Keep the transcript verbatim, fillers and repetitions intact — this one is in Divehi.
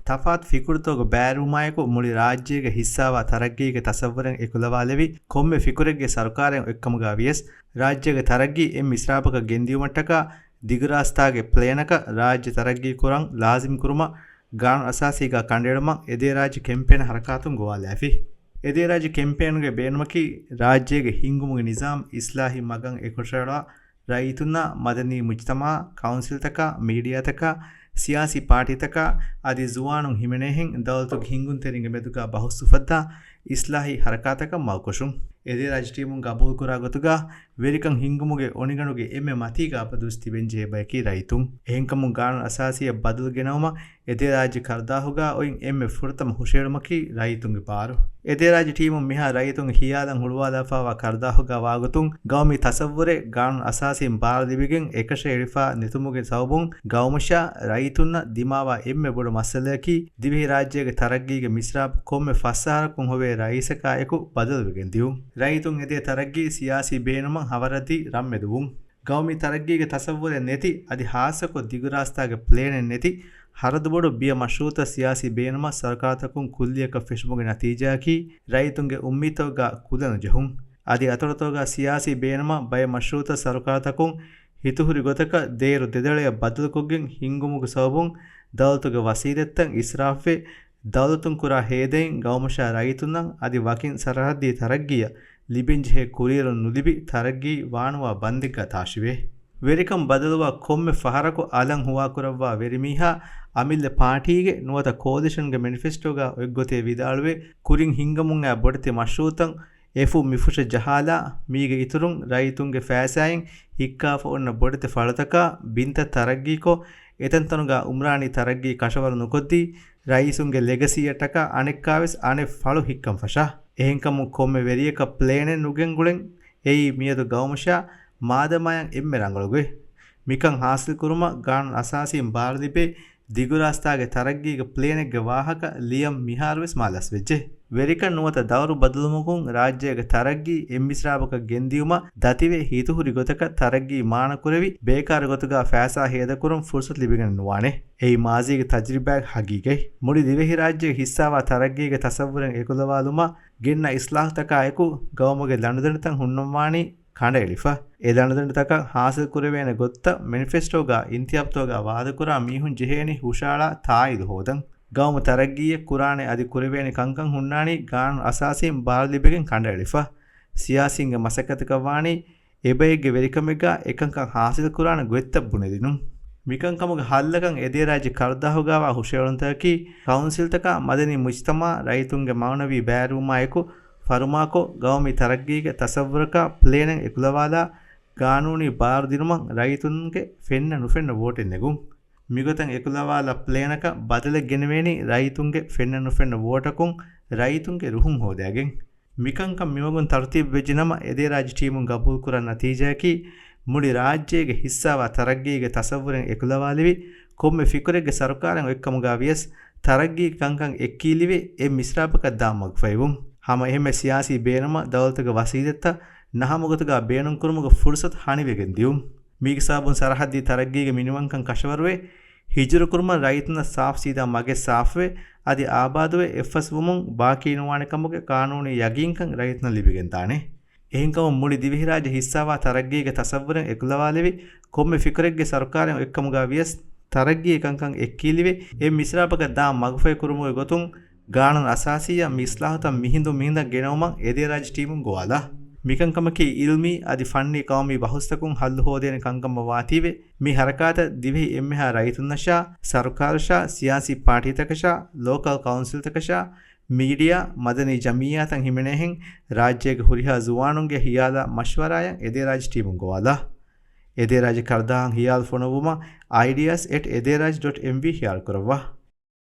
ތަފާތު ފިކުރުތަކުގެ ބައިވެރިވުމާއެކު، މުޅި ރާއްޖޭގެ ހިއްސާވާ ތަރައްގީގެ ތަސައްވުރެއް އެކުލަވާލެވި، ކޮންމެ ފިކުރެއްގެ ސަރުކާރެއް އޮތްކަމުގަ ވިޔަސް، ރާއްޖޭގެ ތަރައްގީ އެއް މިސްރާބަކަށް ގެންދިއުމަށްޓަކާ، ދިގުރާސްތާގެ ޕްލޭނަކަށް ރާއްޖެ ތަރައްގީ ކުރަން ލާޒިމް ކުރުމަށް ގާނޫނު އަސާސީގަ ކަނޑައެޅުމަށް އެދޭ ރާއްޖެ ކެމްޕޭން ހަރަކާތުން ގޮވާލާފި. އެދޭ ރާއްޖެ ކެމްޕޭނުގެ ބޭނުމަކީ، ރާއްޖޭގެ ހިންގުމުގެ ނިޒާމް އިސްލާހީ މަގަށް އެކުށައަޅާ، ރައްޔިތުންނާ، މަދަނީ މުޖްތަމަޢާ، ކައުންސިލްތަކާ، މީޑިއާތަކާ، ސިޔާސީ ޕާޓީތަކާ އަދި ޒުވާނުން ހިމެނޭހެން ދައުލަތުގެ ހިންގުންތެރިންގެ މެދުގަ ބަހުސް އުފައްދާ އިސްލާހީ ހަރަކާތަކަށް މަގުކޮށުން. އެދޭ ރާއްޖެ ޓީމުން ގަބޫލުކުރާ ގޮތުގަ ވެރިކަން ހިންގުމުގެ އޮނިގަނޑުގެ އެންމެ މަތީގަ އަބަދުވެސް ތިބެންޖެހޭ ބަޔަކީ ރައްޔިތުން. އެހެންކަމުން ގާނޫނު އަސާސީއަށް ބަދަލު ގެނައުމަށް އެދޭ ރާއްޖެ ކަރުދާހުގަ އޮތް އެންމެ ފުރަތަމަ ހުށައެޅުމަކީ ރައްޔިތުންގެ ބާރު. އެދޭ ރާއްޖެ ޓީމުން މިހާ ރައްޔިތުންގެ ހިޔާލަށް ހުޅުވާލާފައިވާ ކަރުދާހުގަ ވާގޮތުން، ގައުމީ ތަސައްވުރެއް ގާނޫނު އަސާސީން ބާރު ލިބިގެން އެކަށައެޅިފަ ނެތުމުގެ ސަބަބުން ގައުމުށާ ރައްޔިތުންނަށް ދިމާވާ އެންމެ ބޮޑު މައްސަލައަކީ، ދިވެހިރާއްޖޭގެ ތަރައްގީގެ މިސްރާބު ކޮންމެ ފަސް އަހަރަކުން ހޮވޭ ރައީސަކާއެކު ބަދަލުވެގެން ދިއުން. ރައްޔިތުން އެދޭ ތަރައްގީ ސިޔާސީ ބޭނުމަށް ހަވަރަދީ ރަންމެދުވުން. ގައުމީ ތަރައްގީގެ ތަސައްވުރެއް ނެތި، އަދި ހާއްސަކޮށް ދިގުރާސްތާގެ ޕްލޭނެއް ނެތި، ހަރަދުބޮޑު ބިޔަ މަޝްރޫއުތައް ސިޔާސީ ބޭނުމަށް ސަރުކާރުތަކުން ކުއްލިއަކަށް ފެށުމުގެ ނަތީޖާއަކީ، ރައްޔިތުންގެ އުއްމީދުތަކުގަ ކުލަނުޖެހުން. އަދި އަތޮޅުތަކުގަ ސިޔާސީ ބޭނުމަށް ބައެއް މަޝްރޫއުތައް ސަރުކާރުތަކުން ހިތުހުރި ގޮތަކަށް ދޭއިރު ދެދަޅަޔަށް ބަދަލުކޮށްގެން ހިންގުމުގެ ސަބަބުން ދައުލަތުގެ ވަސީލަތްތައް އިސްރާފްވެ، ދައުލަތުން ކުރާ ހޭދައިން ގައުމުށާ ރައްޔިތުންނަށް އަދި ވަކިން ސަރަހައްދީ ތަރައްގީއަށް ލިބެންޖެހޭ ކުރިއެރުން ނުލިބި، ތަރައްގީ ވާނުވާ ބަންދެއްގަ ތާށިވޭ. ވެރިކަން ބަދަލުވާ ކޮންމެ ފަހަރަކު އަލަށް ހުވާކުރައްވާ ވެރިމީހާ އަމިއްލަ ޕާޓީގެ ނުވަތަ ކޯލިޝަންގެ މެނިފެސްޓޯގަ އޮތްގޮތެއް ވިދާޅުވެ، ކުރިން ހިންގަމުން އައި ބޮޑެތި މަޝްރޫއުތައް އެފުށް މިފުށަށް ޖަހާލާ، މީގެ އިތުރުން ރައްޔިތުންގެ ފައިސާއިން ހިއްކާފަ އޮންނަ ބޮޑެތި ފަޅުތަކާ ބިންތައް ތަރައްގީކޮށް، އެތަންތަނުގަ އުމްރާނީ ތަރައްގީ ކަށަވަރު ނުކޮށްދީ، ރައީސުންގެ ލެގަސީއަށްޓަކާ އަނެއްކާވެސް އަނެއް ފަޅު ހިއްކަން ފަށާ. އެހެންކަމުން ކޮންމެ ވެރިޔަކަށް ޕްލޭނެއް ނުގެންގުޅެން އެއީ މިއަދު ގައުމުށާ މާދަމާޔަށް އެންމެ ރަނގަޅުގޮތް. މިކަން ހާސިލްކުރުމަށް ގާނޫނު އަސާސީން ބާރުލިބޭ ދިގުރާސްތާގެ ތަރައްގީގެ ޕްލޭނެއްގެ ވާހަކަ ލިޔަން މިހާރުވެސް މާ ލަސްވެއްޖެ. ވެރިކަން ނުވަތަ ދައުރު ބަދަލުވުމަކުން ރާއްޖޭގެ ތަރައްގީ އެއްމިސްރާބަކަށް ގެންދިއުމަށް ދަތިވެ ހިތުހުރި ގޮތަކަށް ތަރައްގީ މާނަކުރެވި ބޭކާރު ގޮތުގަ ފައިސާ ހޭދަކުރުން ފުރުސަތު ލިބިގެން ނުވާނެ. އެއީ މާޒީގެ ތަޖުރިބާގެ ހަގީގަތް. މުޅި ދިވެހިރާއްޖެ ހިއްސާވާ ތަރައްގީގެ ތަސައްވުރެއް އެކުލަވާލުމަށް ގެންނަ އިސްލާހުތަކާއެކު ގައުމުގެ ލަނޑުދަނޑިތައް ހުންނަންވާނީ ކަނޑައެޅިފަ. އެ ލަނޑުދަނޑިތަކަށް ހާސިލްކުރެވޭނެ ގޮތްތައް މެނިފެސްޓޯގަ އިންތިހާބުތަކުގަ ވާދަކުރާ މީހުން ޖެހޭނީ ހުށައަޅާ ތާއީދު ހޯދަން. ގައުމު ތަރައްގީއެއް ކުރާނެ އަދި ކުރެވޭނެ ކަންކަން ހުންނާނީ ގާނޫނު އަސާސީން ބާރުލިބިގެން ކަނޑައެޅިފަ. ސިޔާސީންގެ މަސައްކަތަކަށްވާނީ އެބައެއްގެ ވެރިކަމެއްގަ އެކަންކަން ހާސިލްކުރާނެ ގޮތްތައް ބުނެދިނުން. މިކަންކަމުގެ ހައްލަކަށް އެދޭ ރާއްޖެ ކަރުދާހުގަވާ ހުށައެޅުންތަކަކީ، ކައުންސިލްތަކާ މަދަނީ މުޖްތަމަޢާ ރައްޔިތުންގެ މަޢުނަވީ ބައިވެރިވުމާއެކު ފަރުމާކޮށް، ގައުމީ ތަރައްގީގެ ތަސައްވުރަކާ ޕްލޭނެއް އެކުލަވާލާ، ގާނޫނީ ބާރުދިނުމަށް ރައްޔިތުންގެ ފެންނަ ނުފެންނަ ވޯޓެއް ނެގުން. މިގޮތަށް އެކުލަވާލާ ޕްލޭނަކަށް ބަދަލެއް ގެނެވޭނީ ރައްޔިތުންގެ ފެންނަ ނުފެންނަ ވޯޓަކުން ރައްޔިތުންގެ ރުހުން ހޯދައިގެން. މިކަންކަން މިވަގުން ތަރުތީބުވެއްޖެނަމަ، އެދޭ ރާއްޖެ ޓީމުން ގަބޫލުކުރާ ނަތީޖާއަކީ، މުޅި ރާއްޖޭގެ ހިއްސާވާ ތަރައްގީގެ ތަސައްވުރެއް އެކުލަވާލެވި، ކޮންމެ ފިކުރެއްގެ ސަރުކާރެއް އޮތްކަމުގަ ވިޔަސް، ތަރައްގީގެ ކަންކަން އެއްކީލިވެ، އެއް މިސްރާބަކަށް ދާން މަގުފަހިވުން. ހަމަ އެހެންމެ ސިޔާސީ ބޭނުމަށް ދައުލަތުގެ ވަސީލަތްތައް ނަހަމަގޮތުގަ ބޭނުންކުރުމުގެ ފުރުސަތު ހަނިވެގެން ދިއުން. މީގެ ސަބަބުން ސަރަހައްދީ ތަރައްގީގެ މިނިވަންކަން ކަށަވަރުވެ، ހިޖުރަކުރުމަށް ރައްޔިތުންނަށް ސާފު ސީދާ މަގެއް ސާފުވެ، އަދި އާބާދުވެ އެއްފަސްވުމުން ބާކީނުވާނެ ކަމުގެ ޤާނޫނީ ޔަގީންކަން ރައްޔިތުންނަށް ލިބިގެންދާނެ. އެހެންކަމުން މުޅި ދިވެހިރާއްޖެ ހިއްސާވާ ތަރައްގީގެ ތަސައްވުރެއް އެކުލަވާލެވި، ކޮންމެ ފިކުރެއްގެ ސަރުކާރެއް އޮތްކަމުގަ ވިޔަސް، ތަރައްގީ ކަންކަން އެއްކީލިވެ، އެއް މިސްރާބަކަށް ދާން މަގުފަހި ކުރުމުގެ ގޮތުން، ގާނޫނު އަސާސީއަށް މި އިސްލާހުތައް މިހިނދު މިހިނދަށް ގެނައުމަށް އެދޭ ރާއްޖެ ޓީމުން ގޮވާލާ. މިކަންކަމަކީ އިލްމީ އަދި ފަންނީ ޤައުމީ ބަހުސްތަކުން ހައްލު ހޯދޭނެ ކަންކަމަށް ވާތީވެ، މި ހަރަކާތަށް ދިވެހި އެންމެހާ ރައްޔިތުންނަށާ، ސަރުކާރަށާ، ސިޔާސީ ޕާޓީތަކަށާ، ލޯކަލް ކައުންސިލްތަކަށާ، މީޑިއާ، މަދަނީ ޖަމިއްޔާތައް ހިމެނޭހެން، ރާއްޖޭގެ ހުރިހާ ޒުވާނުންގެ ހިޔާލާ މަޝްވަރާއަށް އެދޭ ރާއްޖެ ޓީމުން ގޮވާލާ. އެދޭ ރާއްޖެ ކަރުދާހަށް ހިޔާލު ފޮނުއްވުމަށް އައިޑިއާސް އެޓް އެދޭ ރާއްޖެ ޑޮޓް އެމްވީ ހިޔާރު ކުރައްވާ.